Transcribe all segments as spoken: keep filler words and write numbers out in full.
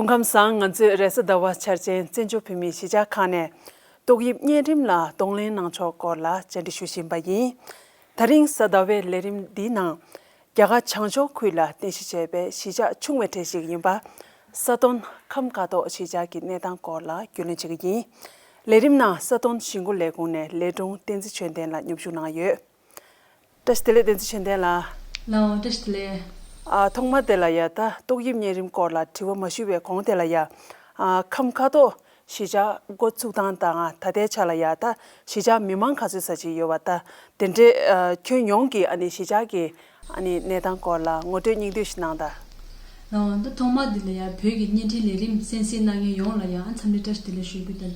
སྐུ་ཁམས་བཟང་། ང་ཚོས་རེས་གཟའ་ཟླ་བ་འཆར་ཅན་བཙན་བྱོལ་བོད་མིའི་གཞིས་ཆགས་ཁག་ནས་ཏོག་དབྱིབས་གཉན་རིམས་ལ་གདོང་ལེན་གནང་ཕྱོགས་སྐོར་ལ་བཅར་འདྲི་ཞུ་བཞིན་པ་ཡིན། ད་རིང་གཟའ་ཟླ་བའི་ལས་རིམ་འདིའི་ནང་། རྒྱ་གར་བྱང་ཕྱོགས་ཁུལ་ལ་རྟེན་གཞི་བྱས་པའི་གཞིས་ཆགས་ཆུང་བའི་གྲས་ཤིག་ཡིན་པ། ས་དོན་ཁམས་ཀ་ཏོ་གཞིས་ཆགས་ཀྱི་གནས་སྟངས་སྐོར་ལ་རྒྱུས་ལོན་བྱེད་ཀྱི་ཡིན། ལས་རིམ་ནང་ས་དོན་གཞིས་འགོ་ལས་ཁུངས་ནས་ལས་དྲུང་བསྟན་འཛིན་ཆོས་ལྡན་ལགས་མཉམ་ཞུགས་གནང་ཡོད། བཀྲ་ཤིས་བདེ་ལེགས། བསྟན་འཛིན་ཆོས་ལྡན་ལགས། ལགས་འོང་། བཀྲ་ཤིས་བདེ་ལེགས། ཨ། ཐོག་མ་དེ་ལ་ཡ་ད་ཏོག་དབྱིབས་གཉན་རིམས་སྐོར་ལ་དྲི་བ་མ་ཞུས་པའི་གོང་དེ་ལ་ཡ། ཨ། ཁམས་ཀ་ཏོ་གཞིས་ཆགས་འགོ་བཙུགས་སྟངས་དང་། ད་ལྟའི་ཆ་ལ་ཡ་ད་གཞིས་ཆགས་མི་མང་ག་ཚོད་ཙམ་ཅིག་ཡོད་པ། ད་དེ་འདྲའི། ཨ། ཁྱོན་ཡོངས་ཀྱི་ཨ་ནི་གཞིས་ཆགས་ཀྱི་ཨ་ནི་གནས་སྟངས་སྐོར་ལ་ངོ་སྤྲོད་སྙིང་བསྡུས་ཤིག་གནང་དང་། ལགས་འོང་། ད་ཐོག་མ་འདི་ལ་ཡ་བོད་ཀྱི་བརྙན་འཕྲིན་ལས་རིམ་གསན་གཟིགས་གནང་མཁན་ཡོངས་ལ་ཡ་འཚམས་འདྲི་བཀྲ་ཤིས་བདེ་ལེགས་ཞུ་རྒྱུ་དང་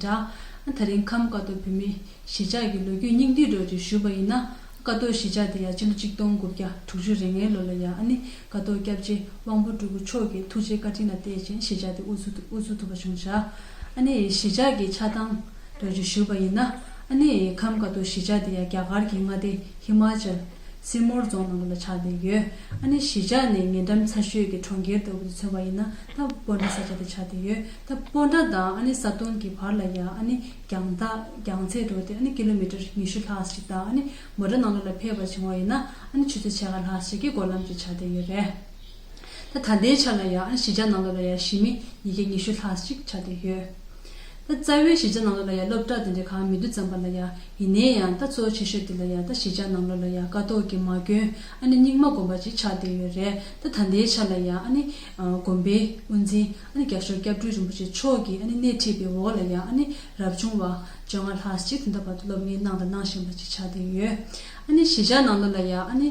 སྦྲགས། ད་རིང་ཁམས་ཀ་ཏོ་བོད་མིའི་གཞིས་ཆགས་ཀྱི་ལོ་རྒྱུས་སྙིང་བསྡུས་འདྲ་ཅིག་ཞུས་པ་ཡིན་ན། ཀ་ཏོ་གཞིས་ཆགས་དེ་ཡང་སྤྱི་ལོ་གཅིག་སྟོང་དགུ་བརྒྱ་དྲུག་ཅུ་རེ་ལྔའི་ལོ་ལ་ཡང་ཨ་ནི་ཀ་ཏོ་སྐྱབས་རྗེ་དབང་པོ་སྤྲུལ་སྐུ་མཆོག་གིས་ཐུགས་རྗེ་བཀའ་དྲིན་ལ་བརྟེན་བྱས་གཞིས་ཆགས་དེ་དབུ་འཛུགས་དབུ་འཛུགས་ཐུབ་པ་བྱུང་བཞག་ཨ་ནི་གཞིས་ཆགས་ཀྱི་ཆགས་སྟངས་འདྲ་ཅིག་ཞུས་པ་ཡིན་ན། ཨ་ནི་ཁམས་ཀ་ཏོ་གཞིས་ཆགས་དེ་ཡང་རྒྱ་གར་གྱི་མངའ་སྡེ་ཧི་མ་ཅལ་སིར་མོར་རྫོང་ནང་ལ་ཆགས་བསྡད་ཡོད། ཨ་ནི་གཞིས་ཆགས་ནས་ཉེ་འགྲམ་ཚ་ཤོས་ཀྱི་གྲོང་ཁྱེར་ལྟ་བུ་དེ་མཚོན་པ་ཡིན་ན། ད་སྤོན་ཊ་ས་ཆ་དེ་ཆགས་བསྡད་ཡོད། ད་སྤོན་ཊ་དང་ཨ་ནི་ས་དོན་གྱི་བར་ལ་ཡང་ཨ་ནི་རྒྱང་ཐག་རྒྱང་ཚད་འདྲ་བོ་དེ་ཨ་ནི་ཀི་ལོ་མི་ཊར་ཉི་ཤུ་ལྷག་ཞིག་དང་། ཨ་ནི་མོ་ཊ་ནང་ལོགས་ལ་ཕེབས་པ་བྱུང་བ་ཡིན་ན། ཨ་ནི་ཆུ་ཚོད་ཕྱེད་ཀ་ལྷག་ཞིག་གི་འགོར་ལམ་ཅིག་ཆགས་བསྡད་ཡོད་རེད། ད་ད་ལྟའི་ཆ་ལ་ཡང་ཨ་ནི་གཞིས་ཆགས་ནང་ལོགས་ལ་ཡང་གཞིས་མི་ཉིས་བརྒྱ་ཉི་ཤུ་ལྷག་ཞིག་ཆགས་བསྡད་ཡོད། ད་རྩ་བའི་གཞིས་ཆགས་ནང་ལོགས་ལ་ཡང་སློབ་གྲྭ་དེ་འདྲ་གང་མི་འདུག་ཙམ་པ་ལ་ཡང་། ཡིན་ནའི་ཡང་ད་གཙོ་ཆེ་ཤོས་དེ་ལ་ཡང་ད་གཞིས་ཆགས་ནང་ལོགས་ལ་ཡང་ཀ་ཏོག་གི་མ་དགོན་ཨ་ནི་རྙིང་མ་དགོན་པ་ཅིག་ཆགས་བསྡད་ཡོད་རེད། ད་ད་ལྟའི་ཆ་ལ་ཡང་ཨ་ནི་དགོན་པའི་དབུ་འཛིན་ཨ་ནི་རྒྱ་ཤོག་སྐྱབས་སྤྲུལ་རིན་པོ་ཆེ་མཆོག་གིས་ཨ་ནི་སྣེ་ཁྲིད་པའི་འོག་ལ་ཡང་ཨ་ནི་རབ་བྱུང་བ་བཅོ་ལྔ་ལྷག་ཅིག་དེ་འདྲ་བར་དུ་སློབ་གཉེར་གནང་དང་གནང་བཞིན་པ་ཅིག་ཆགས་བསྡད་ཡོད། ཨ་ནི་གཞིས་ཆགས་ནང་ལོགས་ལ་ཡང་ཨ་ནི་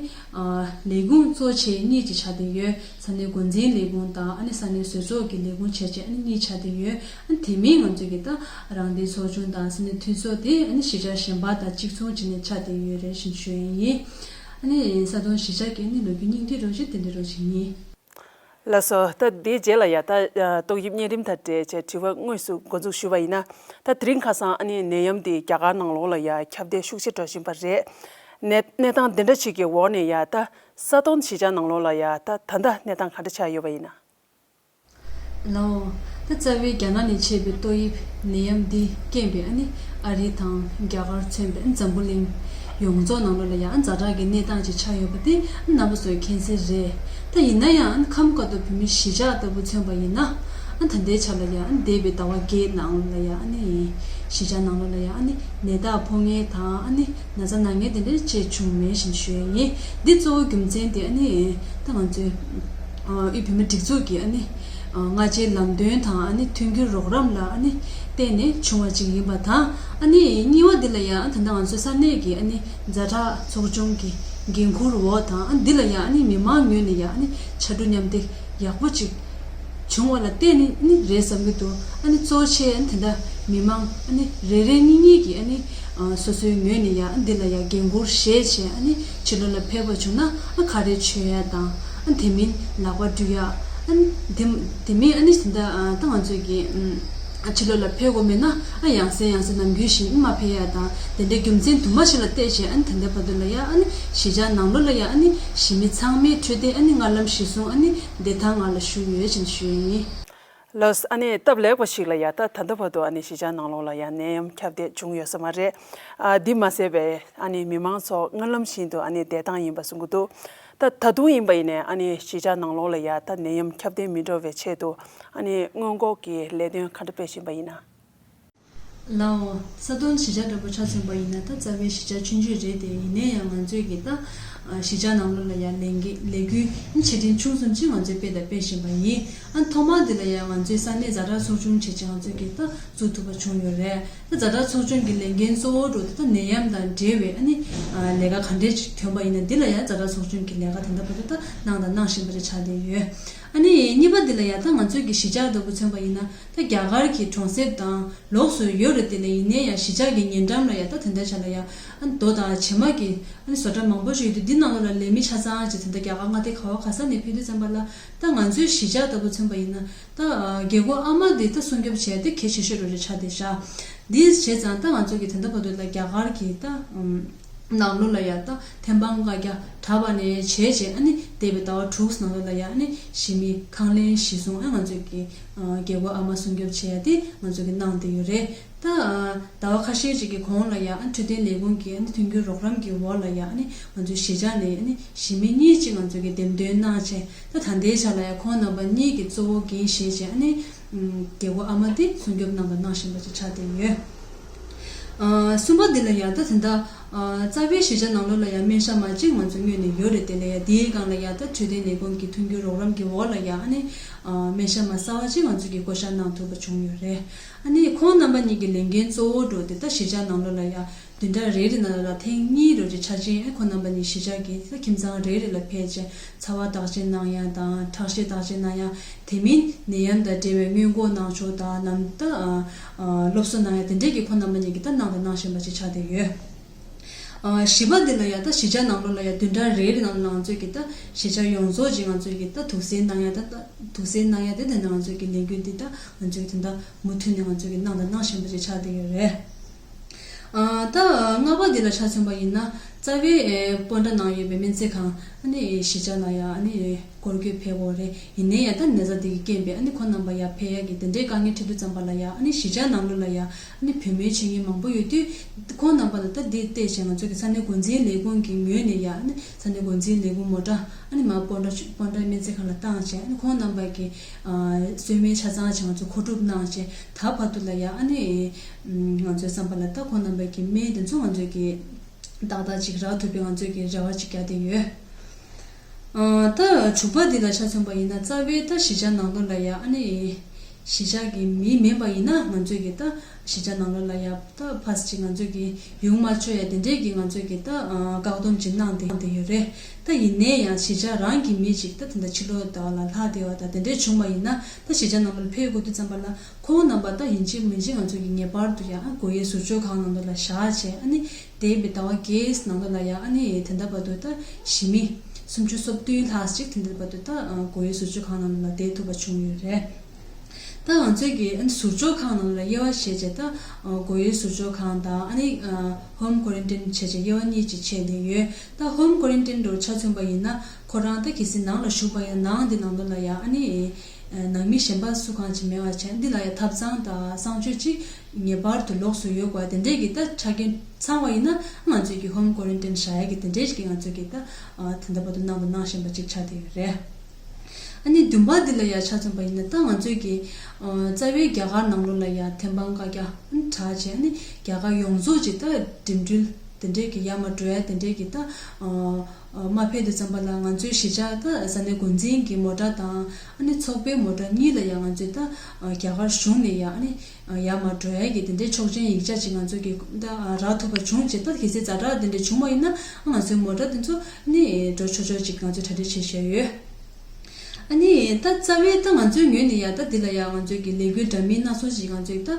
ལས་ཁུངས་གཙོ་ཆེ་གཉིས་ཅིག་ཆགས་བསྡད་ཡོད། ས་གནས་འགོ་འཛིན་ལས་ཁུངས་དང་། ཨ་ནི་ས་གནས་བཟོ་ཚོགས་ཀྱི་ལས་ཁུངས་བྱས་བྱས་ཨ་ནི་གཉིས་ཆགས་བསྡད་ཡོད། ཨ་ནི་དེ་མིན་ང་ཚོ་གི་ད་རང་བདེན་ཚོགས་ཆུང་དང་ས་གནས་འཐུས་ཚོགས་དེ་ཨ་ནི་གཞིས་ཆགས་གཞན་པ་དང་གཅིག་མཚུངས་བྱས་ནས་ཆགས་བསྡད་ཡོད་རེད་ཞེས་ཞུ་ཡ་ཡིན། ཨ་ནི་ས་དོན་གཞིས་ཆགས་ཀྱི་ཨ་ནི་ལོ་རྒྱུས་སྙིང་བསྡུས་རོགས་ཞེས་དེ་འདྲ་རོགས་ཞིག་ཡིན། ལགས་སོ། ད་དེའི་རྗེས་ལ་ཡ་ད་ཏོག་དབྱིབས་གཉན་རིམས་དང་འབྲེལ་བྱས་དྲི་བ་དངོས་སུ་འགོ་འཛུགས་ཞུ་བ་ཡིན་ན། ད་དེ་རིང་ཁ་སང་ཨ་ནི་ནད་ཡམས་འདི་རྒྱ་གར་ནང་ལོགས་ལ་ཡ་ཁྱབ་གདལ་ཤུགས་ཆེ་འགྲོ་བཞིན་པ་རེད། གནས་གནས་སྟངས་འདི་འདྲ་ཞིག་གི་འོག་ནས་ཡ་ད་ས་དོན་གཞིས་ཆགས་ནང་ལོགས་ལ་ཡ་ད་ད་ལྟ་གནས་སྟངས་ག་འདྲ་ཆགས་ཡོད་པ་ཡིན་ན། ལགས་འོང་། ད་རྩ་བའི་རྒྱ་ནག་ནས་མཆེད་པའི་ཏོག་དབྱིབས་ནད་ཡམས་འདི་རྐྱེན་པས་ཨ་ནི་ཨ་རི་དང་རྒྱ་གར་མཚོན་པའི་འཛམ་བུ་གླིང་ཡོངས་རྫོགས་ནང་ལོགས་ལ་ཡང་ཛ་དྲག་གི་གནས་སྟངས་ཅིག་ཆགས་ཡོད་པ་དེ་རྣམ་པ་ཚོས་མཁྱེན་གསལ་རེད། ད་ཡིན་ན་ཡང་ཁམས་ཀ་ཏོ་བོད་མིའི་གཞིས་ཆགས་ལྟ་བུ་མཚོན་པ་ཡིན་ན། ད་ལྟའི་ཆ་ལ་ཡང་འདས་པའི་ཟླ་བ་བརྒྱད་ནང་ལ་ཡང་ཨ་ནི་གཞིས་ཆགས་ནང་ལོགས་ལ་ཡང་ཨ་ནི་ནད་རྟགས་ཕོག་མཁན་དང་ཨ་ནི་ན་ཚ་ན་མཁན་དེ་འདྲ་ཅིག་བྱུང་མེད་ཞེས་ཞུ་ཡ་ཡིན། འདི་གཙོ་བོ་རྒྱུ་མཚན་དེ་ཨ་ནི་ད་ང་ཚོའི་དབུས་བོད་མིའི་སྒྲིག་འཛུགས་ཀྱི་ཨ་ནི་སྔ་རྗེས་ལམ་སྟོན་དང་ཨ་ནི་མཐུན་འགྱུར་རོགས་རམ་ལ་ཨ་ནི་བརྟེན་ནས་བྱུང་བ་ཅིག་ཡིན་པ་དང་། ཨ་ནི་གཉིས་པ་འདི་ལ་ཡང་ད་ལྟ་ང་ཚོའི་ས་གནས་ཀྱི་ཨ་ནི་ཛ་དྲག་ཚོགས་ཆུང་གི་འགན་འཁུར་འོག་དང་། ཨ་འདི་ལ་ཡང་ཨ་ནི་མི་མང་ངོས་ནས་ཡང་ཨ་ནི་ཕྱར་གྲུ་མཉམ་འདེགས་ཡག་པོ་ཅིག་བྱུང་བ་ལ་བརྟེན་ནས་ཨ་ནི་རེད་བསམ་གྱི་འདུག་ཨ་ནི་གཙོ་ཆེ་ཨ་ནི་དེ་འདྲ་མི་མང་ཨ་ནི་རེ་རེ་གཉིས་གཉིས་ཀྱིས་ཨ་ནི་སོ་སོའི་ངོས་ནས་ཡང་ཨ་འདི་ལ་ཡང་འགན་འཁུར་བཞེས་བྱས། ཨ་ནི་ཕྱི་ལོགས་ལ་ཕེབས་པ་བྱུང་ན་ཨ་ག་རེ་མཆོད་ཡ་དང་། ཨ་དེ་མིན་ལག་པ་འགྲུལ་ཡ། ཨ་ནི་དེ་དེ་མིན་ཨ་ནི་དེ་འདྲ་ད་ང་ཚོས་ཀྱི་ཕྱི་ལོགས་ལ་ཕེབས་དགོས་མེད་ན་ཨ་ཡང་སེ་ཡང་སེ་ནམ་རྒྱུན་བཞིན་མ་ཕེབས་ཡ་དང་། དེ་འདྲའི་རྒྱུ་མཚན་དུ་མ་ཞིག་ལ་བལྟས་བྱས་ཨ་ནི་ད་ལྟའི་བར་དུ་ལ་ཡང་ཨ་ནི་གཞིས་ཆགས་ནང་ལོགས་ལ་ཡང་ཨ་ནི་གཞིས་མི་ཚང་མའི་ཁྲོད་དེ་ཨ་ནི་སྔར་ལམ་གཞིར་བཟུང་ཨ་ནི་བདེ་ཐང་ངང་ལ་བཞུགས་ཡོད་ཅེས་ཞུ་ཡ་ཡིན། ལགས། ཨ་ནི་སྟབས་ལེགས་པ་ཞིག་ལ་ཡ་ད་ད་ལྟ་བར་དུ་ཨ་ནི་གཞིས་ཆགས་ནང་ལོགས་ལ་ཡ་ནད་ཡམས་ཁྱབ་གདལ་བྱུང་ཡོད་ས་མ་རེད། ཨ་འདི་མ་ཟད་པའི་ཨ་ནི་མི་མང་ཚོ་སྔར་ལམ་བཞིན་དུ་ཨ་ནི་བདེ་ཐང་ཡིན་པ་གསུང་གི་འདུག་ད་ད་དུང་ཡིན་པ་ཡིན་ནའི་ཨ་ནི་གཞིས་ཆགས་ནང་ལོགས་ལ་ཡ་ད་ནད་ཡམས་ཁྱབ་གདལ་མི་འགྲོ་བའི་ཆེད་དུ་ཨ་ནི་སྔོན་འགོག་གི་ལས་དོན་ག་འདྲ་སྤེལ་བཞིན་པ་ཡིན་ན། ལགས་འོང་། ས་དོན་གཞིས་ཆགས་འདྲ་པོ་ཆ་མཚོན་པ་ཡིན་ན་ད་རྩ་བའི་གཞིས་ཆགས་ཆུང་ཆུང་རེད་དེ། ཡིན་ནའི་ཡང་ང་ཚོས་ཀྱི་ད་གཞིས་ཆགས་ནང་ལོགས་ལ་ཡང་ལས་འགན་ལས་འགུལ་ཆེ་འབྲིང་ཆུང་གསུམ་ཅིག་ང་ཚོས་སྤེལ་དང་སྤེལ་བཞིན་པ་ཡིན། ཨ་ཐོག་མ་འདི་ལ་ཡང་ང་ཚོའི་ས་གནས་ཛ་དྲག་ཚོགས་ཆུང་བྱས་ཅིང་ང་ཚོས་ཀྱི་ད་བཙུགས་ཐུབ་པ་བྱུང་ཡོད་རེད། ད་ཛ་དྲག་ཚོགས་ཆུང་གི་ལས་འགན་གཙོ་བོ་འདྲ་བོ་དེ་ད་ནད་ཡམས་དང་འབྲེལ་བའི་ཨ་ནི་ལས་ཀ་ག་འདྲས་ཅིག་ཐོན་པ་ཡིན་ན་འདི་ལ་ཡང་ཛ་དྲག་ཚོགས་ཆུང་གི་ལས་ཀ་དེ་འདྲ་བར་དུ་ད་གནང་དང་གནང་བཞིན་པ་རེད་ཆགས་བསྡད་ཡོད། ཨ་ནི་གཉིས་པ་འདི་ལ་ཡང་ད་ང་ཚོའི་གི་གཞིས་ཆགས་འདྲ་པོ་མཚོན་པ་ཡིན་ན་ད་རྒྱ་གར་གྱི་གྲོང་གསེབ་དང་ལོགས་སུ་ཡོད་རེད་དེ། ལ་ཡིན་ནའི་ཡང་གཞིས་ཆགས་ཀྱི་ཉེ་འགྲམ་ལ་ཡང་ད་དེ་འདྲ་ཆ་ལ་ཡང་ཨ་ནི་རྡོ་དང་བྱེ་མ་གི་ཨ་ནི་བཟོ་གྲྭ་མང་པོ་ཞིག་ཡོད་དུས་འདི་ནང་ལོགས་ལ་ལས་མི་ཆ་ཚང་ཅིག་ད་ལྟ་རྒྱ་གར་མངའ་སྡེ་ག་བ་ག་ས་ནས་ཕེབས་དུས་ཙམ་པ་ལ་ད་ང་ཚོའི་གཞིས་ཆགས་འདྲ་པོ་མཚོན་པ་ཡིན་ན་ད་རྒྱལ་སྒོ་ཨ་མ་འདི་ད་སྲུང་སྐྱོབ་བྱས་ཏེ་གལ་ཆེ་ཤོས་རུ་རེ་ཆགས་བསྡད་ཤག་འདིས་བྱས་ཙང་ད་ང་ཚོ་གི་ད་ལྟ་བར་དུ་ལ་རྒྱ་གར་གྱི་ད་ཨམ། ནང་ལོགས་ལ་ཡ་ད་ཐེམ་སྤང་བཀའ་རྒྱ་གྲྭ་པ་ནས་བྱས་བྱས་ཨ་ནི་འདས་པའི་ཟླ་བ་དྲུག་ནང་ལོགས་ལ་ཡ་ཨ་ནི་གཞིས་མི་ཁང་ལེན་གཞིས་སྲུང་ཨ་ང་ཚོས་ཀྱི་རྒྱལ་སྒོ་ཨ་མ་སྲུང་སྐྱོབ་བྱས་ཡ་དེ་ང་ཚོས་ཀྱི་གནང་བསྡད་ཡོད་རེད། ད་ཟླ་བ་ཁ་ཤས་ཅིག་གི་གོང་ལ་ཡ་ཨ་འཕྲོད་བསྟེན་ལས་ཁུངས་ཀྱི་ཨ་ནི་མཐུན་འགྱུར་རོགས་རམ་གྱི་འོག་ལ་ཡ་ཨ་ནི་ང་ཚོའི་གཞིས་ཆགས་ནས་ཨ་ནི་གཞིས་མི་གཉིས་ཅིག་ང་ཚོས་ཀྱི་འདེམས་ཐོན་གནང་བྱས། ད་ད་ལྟའི་ཆ་ལ་ཡ་ཁོང་རྣམ་པ་གཉིས་ཀྱི་གཙོ་བོ་འགན་བཞེས་བྱས་ཨ་ནི་རྒྱལ་སྒོ་ཨ་མ་དེ་སྲུང་སྐྱོབ་གནང་དང་གནང་བཞིན་པ་ཅིག་ཆགས་བསྡད་ཡོད། ཨ་གསུམ་པ་འདི་ལ་ཡ་ད་དེ་འདྲ་ཨ་རྩ་བའི་གཞིས་ཆགས་ནང་ལོགས་ལ་ཡ་སྨན་ཞབས་མ་གཅིག་ང་ཚོ་སྔོན་ནས་ཡོད་རེད། དེ་ལ་ཡ་དེའི་སྒང་ལ་ཡ་ད་འཕྲོད་བསྟེན་ལས་ཁུངས་ཀྱི་མཐུན་འགྱུར་རོགས་རམ་གྱི་འོག་ལ་ཡ་ཨ་ནི་ཨ་སྨན་ཞབས་མ་གསར་བ་གཅིག་ང་ཚོ་གིས་བསྐོ་བཞག་གནང་ཐུབ་པ་བྱུང་ཡོད་རེད། ཨ་ནི་ཁོང་རྣམ་པ་གཉིས་ཀྱི་ལས་འགན་གཙོ་བོ་འགྲོ་དེ་ད་གཞིས་ཆགས་ནང་ལོགས་ལ་ཡ་བདུན་ཕྲག་རེ་རེ་ནང་ལ་ཐེངས་གཉིས་རེ་ཅིག་ཆ་ཅན་ཁོང་རྣམ་པ་གཉིས་གཞིས་ཆགས་ཀྱི་ད་ཁྱིམ་ཚང་རེ་རེ་ལ་ཕེབས་བྱས་ཚ་བ་བརྟག་དཔྱད་གནང་ཡ་དང་ཁྲག་ཤེད་བརྟག་དཔྱད་གནང་ཡ། དེ་མིན་ནད་ཡམས་དང་འབྲེལ་བའི་སྔོན་འགོག་གནང་ཕྱོགས་དང་ལམ་ད་ཨ་ཨ་སློབ་གསོ་གནང་ཡ་དེ་འདྲས་ཀྱི་ཁོང་རྣམ་པ་གཉིས་ཀྱིས་ད་གནང་དང་གནང་བཞིན་པ་ཅིག་ཆགས་བསྡད་ཡོད། ཨ་བཞི་པ་འདི་ལ་ཡ་ད་གཞིས་ཆགས་ནང་ལོགས་ལ་ཡ་བདུན་ཕྲག་རེ་རེ་ནང་ལ་ང་ཚོས་ཀྱི་ད་གཞིས་ཆགས་ཡོངས་རྫོགས་ཀྱི་ང་ཚོས་ཀྱི་ད་དུག་སེལ་གནང་ཡ་ད་ད་དུག་སེལ་གནང་ཡ་དེ་དེ་ནང་ང་ཚོས་ཀྱི་ལས་འགུལ་འདི་ད་ང་ཚོས་ཀྱི་དེ་འདྲ་མུ་མཐུད་ནས་ང་ཚོས་ཀྱི་གནང་དང་གནང་བཞིན་པ་ཅིག་ཆགས་བསྡད་ཡོད་རེད། ཨ་ད་ལྔ་པ་འདི་ལ་ཆ་མཚོན་པ་ཡིན་ན་རྩ་བའི་ཨེ་སྤོན་ཊ་ནང་ཡོད་པའི་སྨན་རྩིས་ཁང་ཨ་ནི་གཞིས་ཆགས་ལ་ཡ་ཨ་ནི་སྐོར་སྐྱོད་ཕེབས་ཡོད་རེད། ཡིན་ནའི་ཡ་ད་ནད་ཚ་འདི་གི་རྐྱེན་པས་ཨ་ནི་ཁོང་རྣམ་པ་ཡ་ཕེབས་ཡ་གི་དེ་འདྲའི་དཀའ་ངལ་འཕྲད་དུས་ཙམ་པ་ལ་ཡ་ཨ་ནི་གཞིས་ཆགས་ནང་ལོགས་ལ་ཡ་ཨ་ནི་བོད་མིའི་ཆོས་ཉིད་མང་པོ་ཡོད་དུས་ཁོང་རྣམ་པ་ལ་ད་འདི་བལྟས་བྱས་ང་ཚོ་གི་ས་གནས་འགོ་འཛིན་ལས་ཁུངས་ཀྱི་ངོས་ནས་ཡ་ཨ་ནི་ས་གནས་འགོ་འཛིན་ལས་ཁུངས་མོ་ཊ་ཨ་ནི་མར་སྤོན་ཊ་སྤོན་ཊ་སྨན་རྩིས་ཁང་ལ་བཏང་བྱས་ཨ་ནི་ཁོང་རྣམ་པ་གི་གསོལ་སྨན་ཆ་ཚང་ཅིག་ང་ཚོ་མཁོ་སྒྲུབ་གནང་བྱས། ད་བར་དུ་ལ་ཡ་ཨ་ནི་ང་ཚོའི་བསམ་པ་ལ་ད་ཁོང་རྣམ་པ་གི་སྨན་དེ་ཚོ་ང་ཚོས་ཀྱི་ཏག་ཏག་ཅིག་རག་ཐུབ་པའི་ང་ཚོས་ཀྱི་རེ་བ་ཅིག་བརྒྱབ་བསྡད་ཡོད། ཨ་ད་དྲུག་པ་འདི་ལ་ཆ་མཚོན་པ་ཡིན་ན་རྩ་བའི་ད་གཞིས་ཆགས་ནང་ལོགས་ལ་ཡ་ཨ་ནི་གཞིས་ཆགས་ཀྱི་མི་མིན་པ་ཡིན་ན་ང་ཚོས་ཀྱི་ད་གཞིས་ཆགས་ནང་ལོགས་ལ་ཡ་ད་ཕར་ཅིག་ང་ཚོས་ཀྱི་ཡོང་མ་ཆོག་ཡ་དེ་འདྲས་ཀྱི་ང་ཚོས་ཀྱི་ད་ཨ་བཀག་སྡོམ་ཅིག་གནང་བསྡད་བསྡད་ཡོད་རེད། ད་ཡིན་ནའི་ཡང་གཞིས་ཆགས་རང་གི་མི་ཅིག་ད་དེ་འདྲ་ཕྱི་ལོགས་ད་ལ་ལྷག་བསྡད་པ་ད་དེ་འདྲས་བྱུང་བ་ཡིན་ན་ད་གཞིས་ཆགས་ནང་ལོགས་ལ་ཕེབས་དགོས་དུས་ཙམ་པ་ལ་ཁོང་རྣམ་པ་ད་ཡིན་གཅིག་མིན་གཅིག་ང་ཚོས་ཀྱི་ངེས་པར་དུ་ཡང་ཨ་སྒོ་དབྱེ་ཟུར་འཇོག་ཁང་ནང་དུ་ལ་བཞག་བྱས་ཨ་ནི་འདས་པའི་ཟླ་བ་བརྒྱད་ནང་དུ་ལ་ཡང་ཨ་ནི་དེ་འདྲ་བར་དུ་ད་གཞིས་མི་སུམ་ཅུ་སོ་བདུན་ལྷག་ཅིག་དེ་འདྲ་བར་དུ་ད་སྒོ་དབྱེ་ཟུར་འཇོག་ཁང་ནང་ལ་བསྡད་ཐུབ་པ་བྱུང་ཡོད་རེད། ད་ང་ཚོས་ཀྱི་ཨ་ནི་ཟུར་འཇོག་ཁང་ནང་ལ་དབྱེ་བ་ཕྱེ་བྱས་ད་སྒོ་དབྱེ་ཟུར་འཇོག་ཁང་དང་ཨ་ནི་ཧོམ་ཀོ་རན་ཊིན་བྱས་བྱས་དབྱེ་བ་གཉིས་ཅིག་ཕྱེ་ནས་ཡོད། ད་ཧོམ་ཀོ་རན་ཊིན་འདྲ་ཆ་མཚོན་པ་ཡིན་ན་ཁོ་རང་ད་གལ་སྲིད་ནང་ལ་བཞུགས་པ་ཡིན་ན་ནང་འདི་ནང་དུ་ལ་ཡང་ཨ་ནི་ནང་མི་གཞན་པ་སུ་གང་ཅིག་མེད་པ་བྱས་འདི་ལ་ཡང་ཐབ་ཚང་དང་གསང་སྤྱོད་ཅིག་ངེས་པར་དུ་ལོགས་སུ་ཡོད་དགོས་དེ་འདྲས་ཀྱི་ད་ཆ་རྐྱེན་ཚང་བ་ཡིན་ན་ང་ཚོས་ཀྱི་ཧོམ་ཀོ་རན་ཊིན་བཞག་ཡ་གི་དེ་འདྲས་ཀྱི་ང་ཚོས་ཀྱི་ད་ད་ལྟ་བར་དུ་གནང་དང་གནང་བཞིན་པ་ཅིག་ཆགས་བསྡད་ཡོད་རེད། ཨ་ནི་བདུན་པ་འདི་ལ་ཡང་ཆ་མཚོན་པ་ཡིན་ན་ད་ང་ཚོས་ཀྱི་རྩ་བའི་རྒྱ་གར་ནང་ལོགས་ལ་ཡང་ཐེམ་སྤང་བཀའ་རྒྱ་དྲག་བྱས་ཨ་ནི་རྒྱ་གར་ཡོངས་རྫོགས་ཀྱི་ད་འགྲིམ་འགྲུལ་དེ་འདྲས་ཀྱི་ཡར་མར་འགྲོ་ཡ་དེ་འདྲས་ཀྱི་ད་མ་ཕེབས་དུས་ཙམ་པ་ལ་ང་ཚོའི་གཞིས་ཆགས་ད་ས་གནས་འགོ་འཛིན་གྱི་མོ་ཊ་དང་ཨ་ནི་ཚོགས་པའི་མོ་ཊ་གཉིས་ལ་ཡང་ང་ཚོས་ད་རྒྱ་གར་གཞུང་ནས་ཡང་ཨ་ནི་ཡར་མར་འགྲོ་ཡ་གི་དེ་འདྲའི་ཆོག་མཆན་ཡིག་ཆ་ཅིག་ང་ཚོས་ཀྱི་ད་རག་ཐུབ་པ་བྱུང་རྗེས་ད་གལ་སྲིད་ཛ་དྲག་དེ་འདྲ་བྱུང་བ་ཡིན་ན་ང་ཚོའི་མོ་ཊ་དེ་ཚོ་ནི་འགྲོ་ཆོག་ཆོག་ཅིག་ང་ཚོས་གྲ་སྒྲིག་བྱེད་བཞིན་ཡོད། ཨ་ནི་ད་རྩ་བའི་ད་ང་ཚོའི་ངོས་ནས་ཡ་ད་འདི་ལ་ཡ་ང་ཚོས་ཀྱི་ལས་འགུལ་འདྲ་མིན་སྣ་ཚོགས་ཅིག་ང་ཚོས་ད་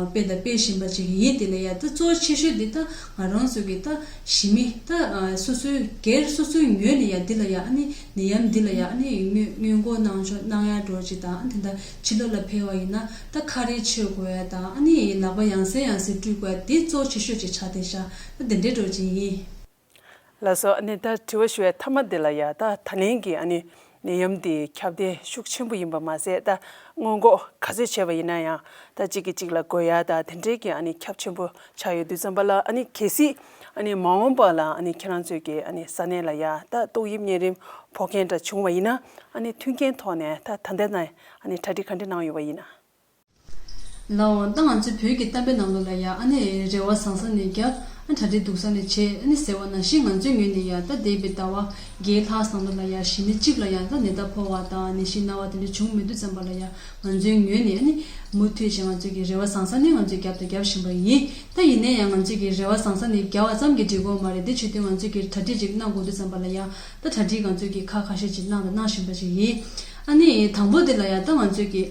སྤེལ་དང་སྤེལ་བཞིན་པ་ཅིག་ཡིན། དེ་ལ་ཡ་ད་གཙོ་ཆེ་ཤོས་འདི་ད་ང་རང་ཚོ་གི་ད་གཞིས་མི་ད་སོ་སོའི་སྒེར་སོ་སོའི་ངོས་ནས་ཡ་འདི་ལ་ཡ་ཨ་ནི་ནད་ཡམས་འདི་ལ་ཡ་ཨ་ནི་སྔོན་སྔོན་འགོག་གནང་ཕྱོགས་གནང་ཡ་འགྲོ་ཅིག་དང་དེ་འདྲ་ཕྱི་ལོགས་ལ་ཕེབས་པ་ཡིན་ན་ད་ཁ་རས་མཆོད་དགོས་ཡ་དང་ཨ་ནི་ལག་པ་ཡང་སེ་ཡང་སེ་བཀྲུ་དགོས་ཡ་འདི་གཙོ་ཆེ་ཤོས་ཅིག་ཆགས་བསྡད་ཤག་ད་དེ་འདྲའི་འགྲོ་ཅིག་ཡིན། ལགས་སོ། ཨ་ནི་ད་དྲི་བ་ཞུ་བའི་མཐའ་མ་དེ་ལ་ཡ་ད་ད་ལན་གྱི་ཨ་ནི་ནད་ཡམས་འདི་ཁྱབ་གདལ་ཤུགས་ཆེན་པོ་ཡིན་པ་མ་ཟད་ད་སྔོན་འགོག་ག་ཚོད་བྱས་པ་ཡིན་ན་ཡང་ད་གཅིག་གིས་གཅིག་ལ་འགོས་ཡ་ད་དེ་འདྲའི་གི་ཨ་ནི་ཁྱབ་ཆེན་པོ་ཆགས་ཡོད་དུས་ཙམ་པ་ལ་ཨ་ནི་གལ་སྲིད་ཨ་ནི་མ་འོངས་པ་ལ་ཨ་ནི་ཁྱེད་རང་ཚོས་ཀྱི་ཨ་ནི་ས་གནས་ལ་ཡ་ད་ཏོག་དབྱིབས་གཉན་རིམས་ཕོག་མཁན་འདྲ་བྱུང་བ་ཡིན་ན་ཨ་ནི་མཐུན་རྐྱེན་ཐོག་ནས་ད་ད་ལྟ་ན་ཨ་ནི་གྲ་སྒྲིག་ག་འདྲ་གནང་ཡོད་པ་ཡིན་ན། ལའོ། ད་ང་ཚོའི་བོད་ཀྱི་གཏམ་དཔེ་ནང་ལོགས་ལ་ཡ་ཨ་ནི་རེ་བ་བཟང་ས་ནས་བརྒྱབ། ཨ་གྲ་སྒྲིག་སྡུག་ས་ནས་བྱས། ཨ་ནི་ཟེར་བ་ནང་བཞིན་ང་ཚོའི་ངོས་ནས་ཡ་ད་འདས་པའི་ཟླ་བ་བརྒྱད་ལྷག་ཙམ་ལ་ཡ་གཞིས་མི་གཅིག་ལ་ཡ་ད་ནད་རྟགས་ཕོག་པ་དང་ནད་གཞི་ན་བ་དེ་འདྲ་བྱུང་མེད་དུས་ཙམ་པ་ལ་ཡ་ང་ཚོའི་ངོས་ནས་ཨ་ནི་མུ་མཐུད་བྱས་ང་ཚོས་ཀྱི་རེ་བ་བཟང་ས་ནས་ང་ཚོས་བརྒྱབ་དང་རྒྱབ་བཞིན་པ་ཡིན། ད་ཡིན་ན་ཡང་ང་ཚོས་ཀྱི་རེ་བ་བཟང་ས་ནས་བརྒྱབ་པ་ཙམ་གྱིས་འགྲིག་གི་མ་རེད། དེ་བྱེད་དུས་ང་ཚོས་ཀྱི་གྲ་སྒྲིག་ཅིག་གནང་དགོས་དུས་ཙམ་པ་ལ་ཡ་ད་གྲ་སྒྲིག་ང་ཚོས་ཀྱི་ཁག་ཁ་ཤས་ཅིག་གནང་དང་གནང་བཞིན་པ་ཞིག་ཡིན། ཨ་ནི་དང་པོ་དེ་ལ་ཡ་ད་ང་ཚོས་ཀྱི་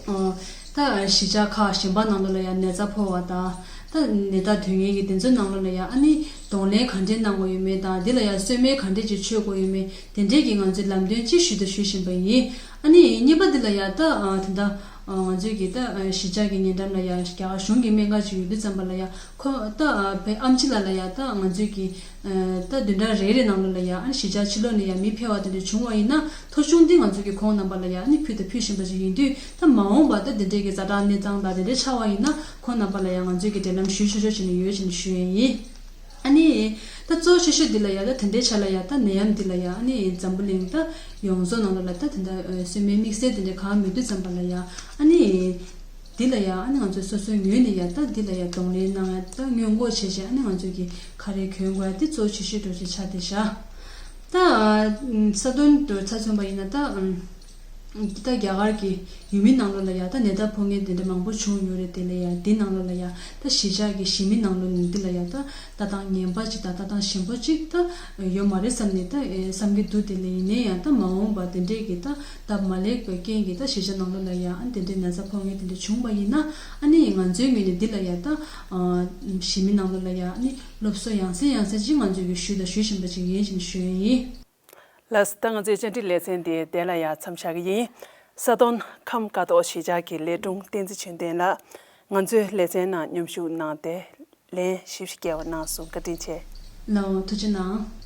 ཨོ། ད་གཞིས་ཆགས་ཁག་གཞན་པ་ནང་ལོགས་ལ་ཡང་ནད་རྟགས་ཕོག་པ་དང་། ད་ནད་རྟགས་ཐོན་མཁན་གྱི་དེ་ཚོའི་ནང་ལོགས་ལ་ཡང་ཨ་ནི་གདོང་ལེན་ག་འདྲས་གནང་དགོས་ཡོད་མེད་དང་། འདི་ལ་ཡང་གསོལ་སྨན་ག་འདྲས་ཅིག་མཆོད་དགོས་ཡོད་མེད། དེ་འདྲས་ཀྱི་ང་ཚོས་ལམ་སྟོན་ཅིག་ཞུ་དང་ཞུ་བཞིན་པ་ཡིན། ཨ་ནི་གཉིས་པ་འདི་ལ་ཡང་ད་ད་ལྟ་ ང་ཚོས་ཀྱི་ད་གཞིས་ཆགས་ཀྱི་ཉེ་འགྲམ་ལ་ཡ་རྒྱ་གར་གཞུང་གི་སྨན་ཁང་ཅིག་ཡོད་དུས་ཙམ་པ་ལ་ཡ་ཁོ་ད་བའི་ཨམ་ཆི་ལགས་ལ་ཡ་ད་ང་ཚོས་ཀྱི་ད་བདུན་ཕྲག་རེ་རེ་ནང་ལོགས་ལ་ཡ་ཨ་ནི་གཞིས་ཆགས་ཕྱི་ལོགས་ནས་ཡ་མི་ཕེབས་པ་དེ་འདྲ་བྱུང་བ་ཡིན་ན་ཐོ་གཞུང་འདི་ང་ཚོས་ཀྱི་ཁོང་རྣམ་པ་ལ་ཡ་ཨ་ནི་ཕུལ་དང་ཕུལ་བཞིན་པ་ཅིག་ཡིན་དུས། ད་མ་འོངས་པ་ད་དེ་འདྲའི་གི་ཛ་དྲག་གནས་སྟངས་དང་དེ་འདྲའི་ཆགས་པ་ཡིན་ན་ཁོང་རྣམ་པ་ལ་ཡ་ང་ཚོས་ཀྱི་འབྲེལ་ལམ་ཞུ་ཆོག་ཆོག་བྱས་ནས་ཡོད་ཅེས་ནས་ཞུ་ཡས་ཡིན། ཨ་ནི། ད་གཙོ་ཆེ་ཤོས་འདི་ལ་ཡ་ད་དེ་འདྲའི་ཆ་ལ་ཡ་ད་ནད་ཡམས་འདི་ལ་ཡ་ཨ་ནི་འཛམ་བུ་གླིང་ད་ཡོངས་རྫོགས་ནང་ལོགས་ལ་ད་དེ་འདྲ་གསོས་སྨན་དམིགས་བསལ་དེ་འདྲ་གང་མེད་དུས་ཙམ་པ་ལ་ཡ་ཨ་ནི། འདི་ལ་ཡ་ཨ་ནི་ང་ཚོས་སོ་སོའི་ངོས་ནས་ཡ་ད་འདི་ལ་ཡ་གདོང་ལེན་གནང་ཡ་ད་སྔོན་འགོག་བྱས་བྱས་ཨ་ནི་ང་ཚོས་ཀྱི་ཁ་རས་གྱོན་དགོས་ཡ་འདི་གཙོ་ཆེ་ཤོས་འདྲ་ཅིག་ཆགས་བསྡད་ཤག་ད་ས་དོན་དུ་ཆ་མཚོན་པ་ཡིན་ན་ད། ད་རྒྱ་གར་གྱི་ཡུལ་མི་ནང་ལོགས་ལ་ཡ་ད་ནད་པ་ཕོག་མཁན་དེ་འདྲ་མང་པོ་བྱུང་ཡོད་རེད། དེ་ལ་ཡ་འདི་ནང་ལོགས་ལ་ཡ་ད་གཞིས་ཆགས་ཀྱི་གཞིས་མི་ནང་ལོགས་ནས་འདི་ལ་ཡ་ད་ལྟ་སྟངས་ངན་པ་ཅིག་དང་ལྟ་སྟངས་ཞན་པོ་ཅིག་ད་ཡོད་མ་རེད་བསམ་ནས་ད་བསམ་གྱི་འདུག་དེ་ལ་ཡིན་ནའི་ཡང་ད་མ་འོངས་པ་དེ་འདྲས་ཀྱི་ད་སྟབས་མ་ལེགས་པའི་རྐྱེན་གྱིས་ད་གཞིས་ཆགས་ནང་ལོགས་ལ་ཡ་དེ་འདྲས་ན་ཚ་ཕོག་མཁན་དེ་འདྲས་བྱུང་བ་ཡིན་ན་ཨ་ནི་ང་ཚོའི་ངོས་ནས་འདི་ལ་ཡ་ད་གཞིས་མི་ནང་ལོགས་ལ་ཡ་ཨ་ནི་སློབ་གསོ་ཡང་སེ་ཡང་སེ་ཅིག་ང་ཚོས་ཀྱི་ཞུས་དང་ཞུ་བཞིན་པ་ཅིག་ཡིན་ཞེས་ཞུ་ཡ་ཡིན། ལགས་སོ། ད་ང་ཚོའི་བཅར་འདྲི་ལེ་ཚན་འདི་དེ་ལ་ཡང་མཚམས་བཞག་གི་ཡིན། ས་དོན་ཁམས་ཀ་ཐོག་གཞིས་ཆགས་ཀྱི་ལས་དྲུང་བསྟན་འཛིན་ཆོས་ལྡན་ལགས་ང་ཚོའི་ལེ་ཚན་ནང་མཉམ་ཞུགས་གནང་སྟེ་ལན་ཞིབ་ཞིབ་བསྐྱལ་བ་གནང་སོང་། བཀའ་དྲིན་ཆེ། ལགས་འོང་། ཐུགས་རྗེ་གནང་།